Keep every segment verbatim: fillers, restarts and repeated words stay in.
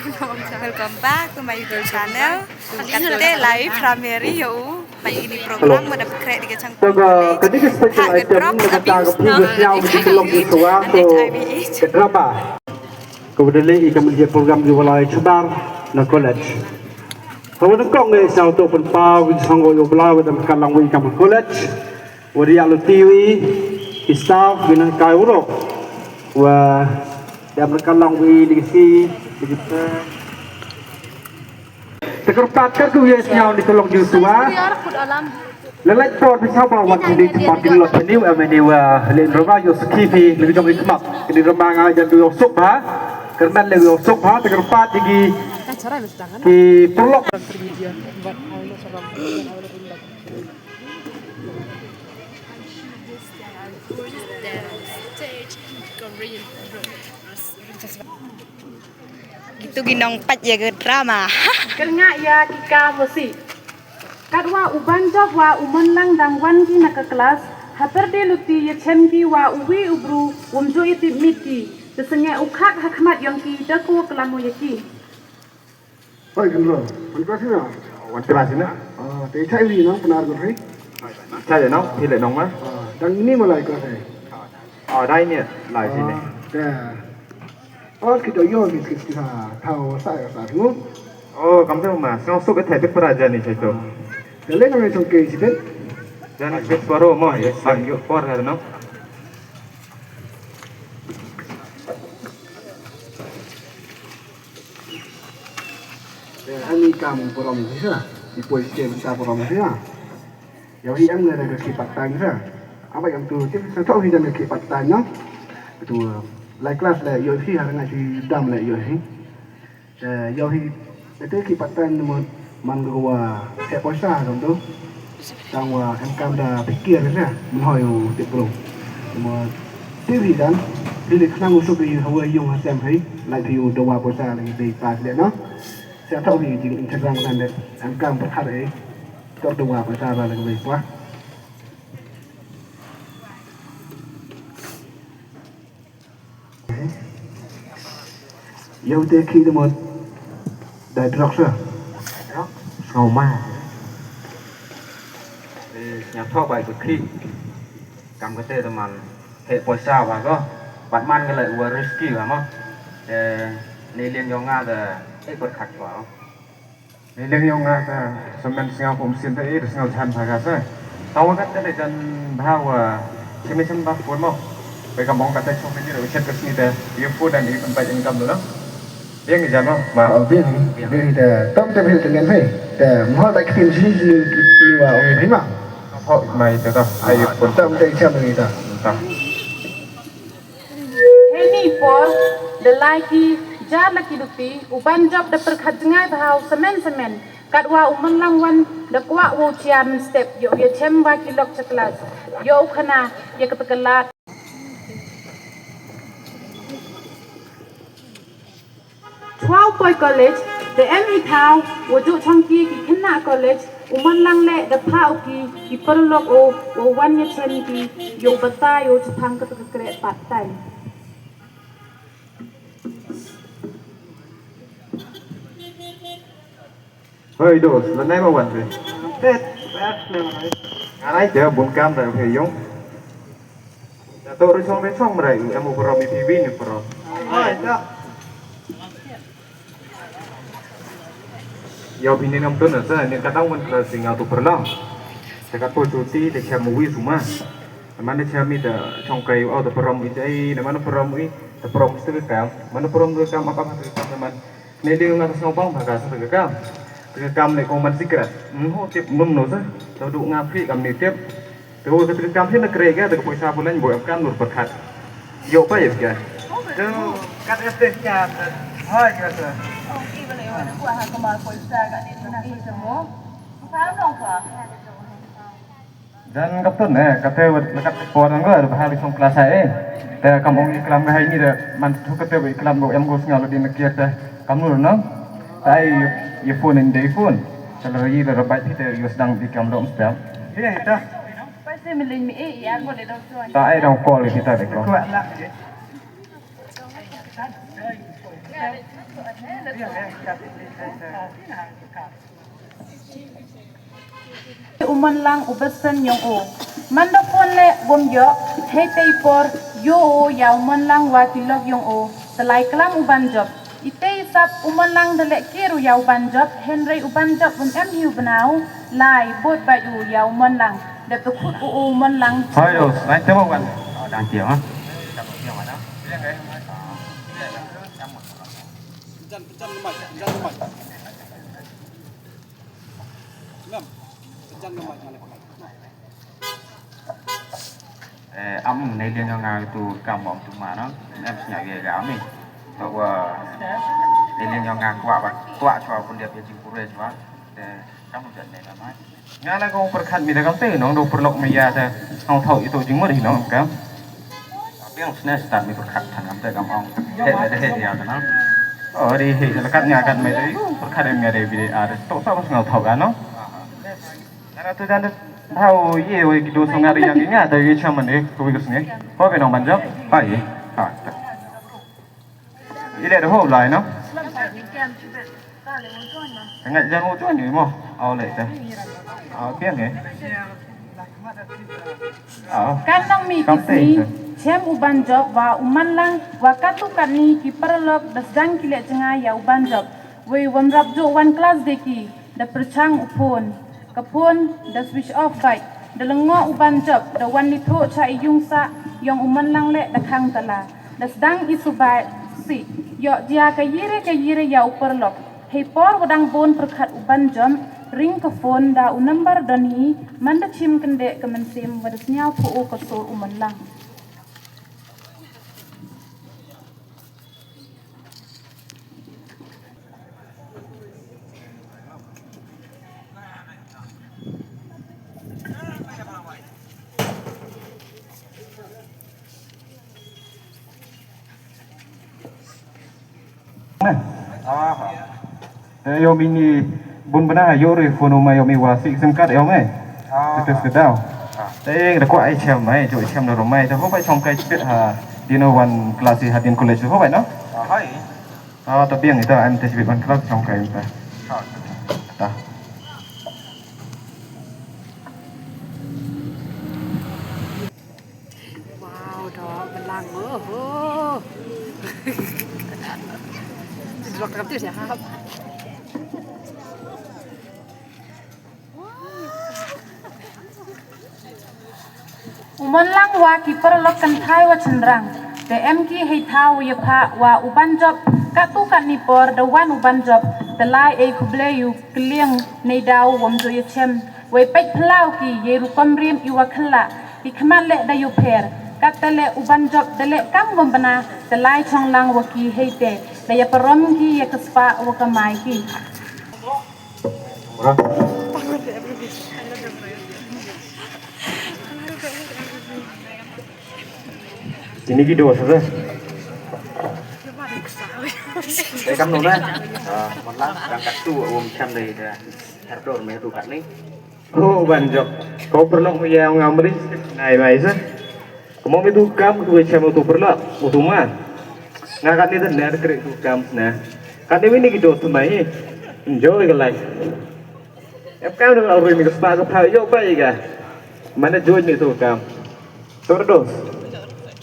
Welcome back to my YouTube channel. Katte lai primary yo. Bai ini program mo da kre di kachang. To ka, ka di ka special item na ka ta ka phi ka sñiaw ka long ki suwa to ka drama. Ka wa da leh i ka mynta program ki wa lai chubar na college. Ka wa da kong ne sñiaw to pynpaw ki song o yo bla wa da ka long wi ka college. Wa da ya lo ti wi ki staff wi na kai urok. Wa da ka long wi di ki si di ki. Te kyrpad kat ku ïa sñiaw ni tolong Joshua. Lelai por pisa ba wan sini tempat di lot ni wa meni wa len roma yo ski fi ni jong i kmak. Ni roma nga jan du yo suk ha. Kerman le yo suk ha te kyrpad di ki ki perlok. Kitu ki nongpait ïa ka drama. Kyrngah ïa ki ka musi. Katwa u Banjop wa u Monlang dang wan ki na ka klas, ha pyrdi luti ïa chem ki wa uwi u bru, wym ju ïa tip mit ki. Te sngewbha u khak ha khmat yong ki, da ko klam u ïa ki. Oi, Gumlo, wan klas ina? Wan klas ina. Ah, te chai wi nang pnar gun hai. Chai le nong, phi le nong ma. Ah, dang ni ma lai klas hai. Ah, dai ni lai sini. Ah, te. Oh, kita yo ni kita tahu sa sa tu. Oh, kam tu ma, song sok ke thai pik para jani chai tu. Te le nang song ke sibet. Jani pik paro mo, yes, sang yo por ha no. Ani kam burom sisa, i poi sike benta burom sisa. Yow hi em ne da ki part time sisa. Aba yam tu tip sa to hi da ki part time no. Tu lai class le yow hi ha nga si dam le yow hi. Te yow hi te ki part time mo man ko wa he poisa dong tu. Tang wa em kam da pikir ne, mynhoi u tip bro. Mo tip hi dan, phi le khnang u suk hi hawa yung ha sem hi, lai phi u dawa poisa le dei pas le no. Sia tau hi jing in terang dan le, em kam berkhar hi. Tor dawa poisa la le dei pas. Yow te ki de mo da drug sa. Sngaw ma. Eh, sñiawthooh bai ka khih. Kam kate te man heh poisa bha ko. Bad man ka leh wa risky bha mo. Te ne liang yong nga te eh pyrkhat ko. Ne liang yong nga te samen sñiaw pum sien te eh sñiaw jan bha ka sa. Taw ka te jan bha wa chimi chim bha pun mo. Bai ka mong kate chong ni ro chet ka sni te. Yow pu dan i pynbait income lo. Biang i jan mo. Ma. Oh, biang, biang te. Tam te bil te ngan hai. Te mo bai ktin ji ji ki wa ong ni ma. Ho mai te ta. Ai pun. Tam te cham ni ta. Ta. Heni por, da lai ki jar la ki duti, u Banjop da pyrkhat jngai bha u semen semen, katwa u Monlang wan da kwah wow chia mynstep, yow ya chem wa ki lok cha klas, yow khana ya ka pakalat. Chwa u poi college, da em i thaw, wa juh chong ki ki khynnah college, u Monlang leh da phah u ki, ki paralok o, wa wan ya chen ki, yow batai yow chaphang kata ka kreh part time. Hoi dos, la nai ma wan pe. Tet, tet, nai ma wan. Nganai te bun kam da phe yong. Da to ri song ri song mrai, em u prom i phi wi ni prom. Hoi, da. Yow phi ni ngam tun na sa, ni ka tang wan kla sing auto perlam. Sa ka to chuti de cha mu wi suma. Mana cha mi da chong kai auto perlam i dai, na mana perlam i, da perlam stu kam. Mana perlam du kam apa apa kam man. Ne ding nga ta sngewbang ba ka sa ka kam. Ka kam ne kong man secret. Nho tip num no sa. Tau du nga phi kam ne tip. Te ka kam hin na kre ga te ka poisa bulan bo em kam nur perkhat. Yo pa ye ga. Te kat este ka. Ha ka sa. Ong i bale wa ku ha ka mar poisa ga ni na ki mo. Ka no ka. Dan kaptun eh, kate wat lekat por nang wer bahal song kelas eh. Te kam ong iklam ga hai ni de man tu kate ba iklam ba em go sngal di nakir te kam nur no. Tai ye phone in dei phone. Kalau ye le rabai te yo sedang di kam dong stem. Ye ta. Pasti melin mi eh ya go de dong tuan. Tai dong call kita de ko. Kuat lah. U Mon Lang u best friend yong u. Man da phone le wom yo, hei tei por yo u ya u Mon Lang wa ki lok yong u. Te lai klam u Ban Jop. Itei sap u Mon Lang da leh kir u ya u Ban Jop, hynrei u Ban Jop um em hi u bnau, lai bot bai u ya u Mon Lang. Da te khut u u Mon Lang. Hoi, dos, lai te mo wan. Oh, dang tiang, ha. Jan, jan lemai, jan lemai. Ngam, jan lemai, jan lemai. Eh, am nei liang nga tu kam ong tu ma no. Em nya ge ga mi. To wa nei liang nga kwah ba, kwah chwa pun dia pe jing pure chwa. Eh, kam u jan nei lemai. Nga la ko pyrkhat mi da kam te nong do pyrlok mi ya te. Ong thau itu jingmut hi nong kam. Biang sne start mi pyrkhat than kam te kam ong. He he he ya te nong. Oh, ri he la kat nga kat mi te. Pyrkhat em ya de bi de a de. To sa pas ngau thau kan nong. Nga tu jan de thau ye we ki do so nga ri yang nga te ye chaman de ko wi ko sne. Ho ke nong Ban Jop. Ha ye. Ha. Ile de ho lai no. Nga jan ho tuan ni mo. Au le ta. Au biang eh. Au. Kan nang mi kam te kisni, ta. Chem u Ban Jop wa u Mon Lang wa katu katni ki paralok da sdang ki leh jngai ya u Ban Jop. Wei wam rap jo wan klas de ki da pyrchang u phone. Ka phone da switch off bai. Da lyngngoh u Ban Jop da wan li thoh cha i yung sah yong u Mon Lang le da khang tala. Da sdang i subai si. Yoh jia ka yire ka yire ya u paralok. Hei por wa dang bun pyrkhat u Ban Jop, ring ka phone da u number don hi, man da chim kynde ka mynsiem wa da sniaw pho u ka sur u Mon Lang. Te yomi ni bun bna yo re phone ma yomi wa sik sim card yomi. Te te skedau. Te da ko ai chem mai jo chem da romai te ho bai chong kai chpit ha dino wan class ha din college ho bai no. Ah, ta biang ita em te chpit wan class chong kai ita. Ta. Wow, dok belang. Oh, oh. Dok takam tu siap. U Mon Lang wa ki paralok kynthai wa chynrang. Te em ki hei thaw ya pha wa u Ban Jop katu katni por da wan u Ban Jop. Te lai ei khublei yu kylliang nei daw wam jo ya chem. Wei peit phyllaw ki ye rukom rim i wa khylla, ki khmat leh da yu pher, kat te leh u Ban Jop da leh kam wam bna, te lai chong lang wa ki hei te, da ya parom ki ya ka spah wa ka mai ki. Ini ki dos, eh. Eh, kam nuna. Ah, mon lang, dang kat tu, um, cham dei da. Her dor me tu kat ni. Oh, Ban Jop. Ko pernah ya nga meri. Nai mai sa. Ko mo mi tu kam tu cham tu pernah. Tu ma. Nga kat ni tu ner krik tu kam na. Kat ni ini ki dos tu mai. Enjoy ka life. Em kam dang arui mi ka spah ka pha yo bai ka. Mana join mi tu kam. Tordos.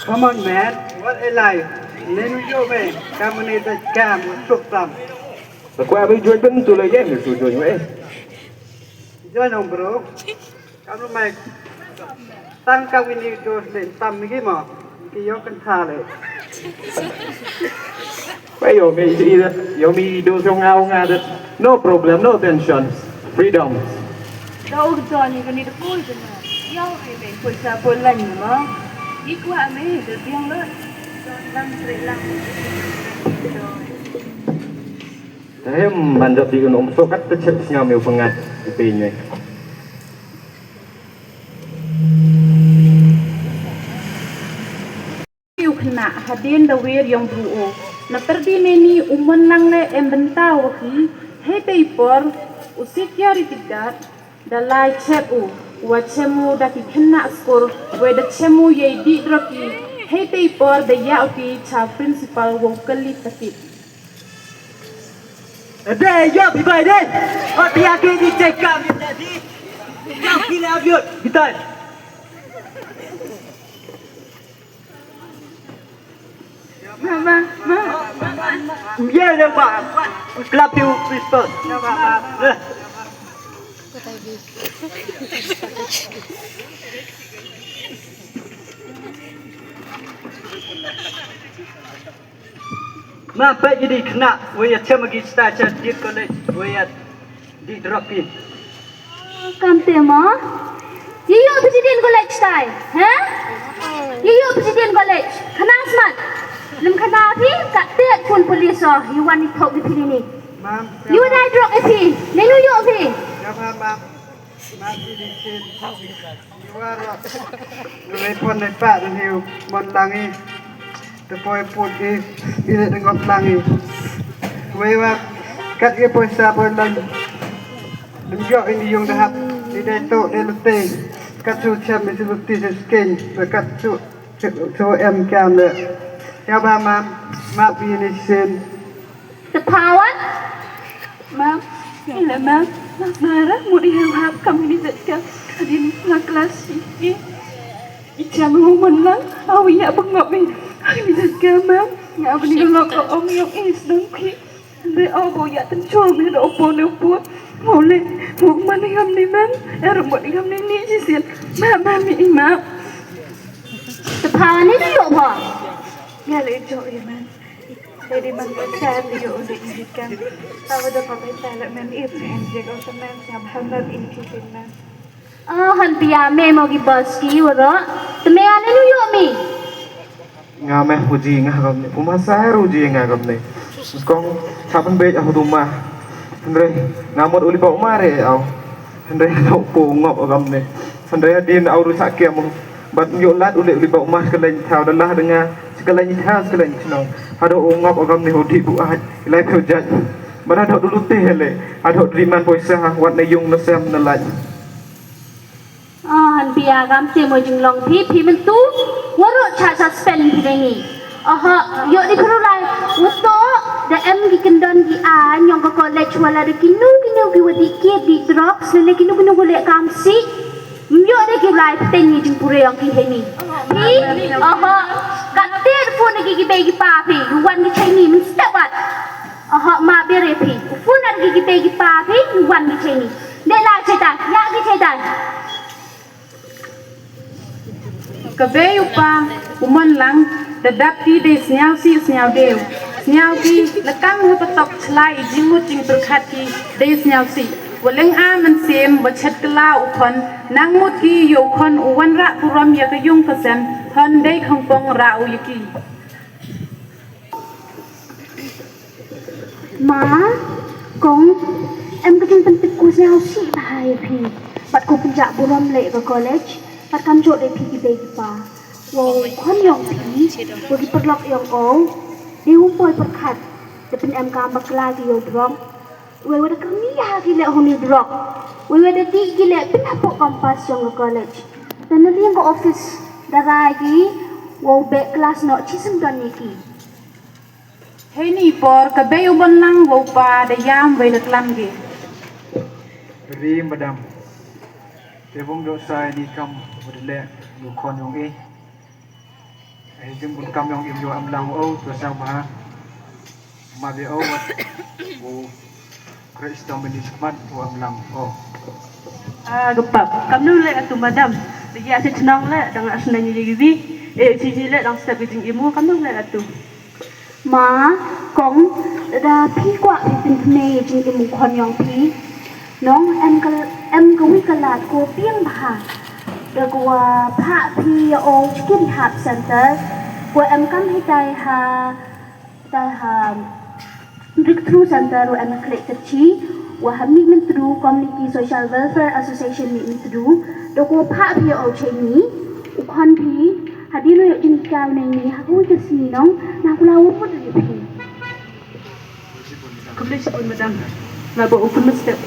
Come on, man. What a life. Nen yo me. Kam ni ta kam tuk tam. Ba kwa bi join ben tu la yen mi tu join we. Join on, bro. Kam mai. Tang ka wini dos len tam mi ki mo. Ki yo kan tha le. Ba yo me ida, yo me dos yo ngau nga dat. No problem, no tension. Freedom. Da u don ni kani da pul jena. Yo ai me pul sa pul lan ni mo. Ikwa me da biang lo. Lang tre lang. Te hem ban jop di un um sokat te chep sngam yu pengat di pe nywe. Yu khynnah hadien da wer yong bru o. Na pyrdi meni u mon lang le em bynta wa ki. Hei tei por u security guard da lai chep u. Wa chem u da ki khynnah skur. Wei da chem u yei di droki. Hei tei por da ya u ki cha principal wa u kali patit. Ade, yo, bibai de. Ati aki di cekam di. Yo, kila biot, bitai. Mama, mama. Ye, de ba. Klap yu, principal. Eh. Ma peit ïa di khynnah, wei ïa chem agi stai cha Dean College, wei ïa di drop in. Kam te ma. Ïa ïoh phi Dean College stai, ha? Ïa ïoh phi Dean College. Khana smat. Lem khana phi, kat te phone police oh, ïa wan ïa thok ïa phi ni. Ma'am, ïa wan ai drop ïa phi. Lei nu ïoh phi. Ya ma'am, ma'am. Ma'am, phi ni chin. Ïa wan ro. Ngai pon nai pa dang hiu mon lang i. Te poi put i, i leh dang ot lang i. Wei wa kat i poi sa poi lang. Dang jok i ni yung dahap, i dei to dei lute. Kat su chem i su lute su skein, kat su su em kiam le. Ya ba mam, map i ni sin. Te phawan? Mam, ila mam, mam mara mut i hap kam ini zetka. Adin la kelas i. I cham hu mon lang, awi ïa bengap i. Ini zetka mam, ïa beni lok ka ong yong i sedang ki. Hynrei o bo ïa tynchong ïa da opo ne opo. Mo le, mo man ïa ni mam, er mo ïa ni ni jisin. Mam, mam i mam. Te phawan ni ïoh ba. Ïa le jo i mam. Dei di man ka sar di yo u dik dik kan. Tawa da pa bai ta la man i chen je ko sa man sa bha man i ki chen man. Ah, han pia me mo ki bos ki waro. Te me ale nu yo mi. Nga me huji nga gam ne. Puma sar huji nga gam ne. Kong kapan be ah duma. Hynrei nga mot uli ba umare au. Hynrei hado po ngop agam ne. Hynrei din au rusak ke mo. Bat nyo lat uli uli ba umar ke lain thaw da lah denga. Sekalain thaw sekalain chnong. Hado ngop agam ne hodi bu ah. Ilai pyo jat. Bat hado dulu te hele. Hado driman poisa wat ne yung ne sem ne lait. Ah, han pia gam te mo jinglong phi phi myntu. Waru cha cha spell phi dei ni. Aha, yo di pru lai. Uto da em ki kendon ki a nyong ka college wala da kinu kinu ki wadi ki di drugs ne kinu kinu gule kam si. Myo de ki lai pten ni jingpure ong ki heni. Phi, aha, kat ter pun ki ki bei ki pa phi. Wan ki chai ni min step wat. Aha, ma bere phi. Pun ar ki ki bei ki pa phi. Wan ki chai ni. De lai chai tai, ya ki chai tai. Ka bei u pa u mon lang da dap ki dei sniaw si sniaw deu. Sniaw ki la kam ha patok chlai i jingmut jingpyrkhat ki dei sniaw si. Wa leng a man sem wa chet kla u khon nang mut ki ïa u khon u wan rah burom ïa ka yung ka sem hon dei khongpong rah u ïa ki. Ma, kong, em ka jingpyntik ku sngewsih bha ïa phi. Bad ko pynjah burom leh ka college, bad kam jot ïa phi ki bei ki pa. Wow, khon ïong phi, wa ki paralok ïong o, dei u poi pyrkhat, da pynem kam bakla ki ïong drok. Wei wa da kyrni ha ki leh huni drok. Wei wa da dih ki leh pynhapoh kampas ïong ka college. Da na liang ka office, da rai ki, wow beh klas noh chisem don ïa ki. Hei ni por ka bei u bon lang wa u pa da yam wei da klam ge. Ri madam. Te bong do sai ni kam wa da le lu kon yong e. Hei jing bun kam yong im yo am lang o to sa ba. Ma be o wat. Wo. Kre stom ni smat wa am lang o. Ah, gepap. Kam nu le atu madam. Lagi asa chenang le dang asna ni lagi bi. Eh, sini le dang step jing imu kam nu le atu. Ma, kong, da phi kwah phi pynthmei jingim u khon yong phi. Nong em ka em ka wi ka lad ko piang bha. Da ko wa pha phi o chkin hap center. Ko em kam hitai ha tai ha breakthrough center wa em klik terchi. Wa ha mi mentru community social welfare association mi mentru. Da ko pha phi o cheni. U khon phi. Hadien u ïoh jingkiew ne ngi ha kawei ka sngi nong na kula u put ri phi. Khublei shibun madam. Laba u pun step.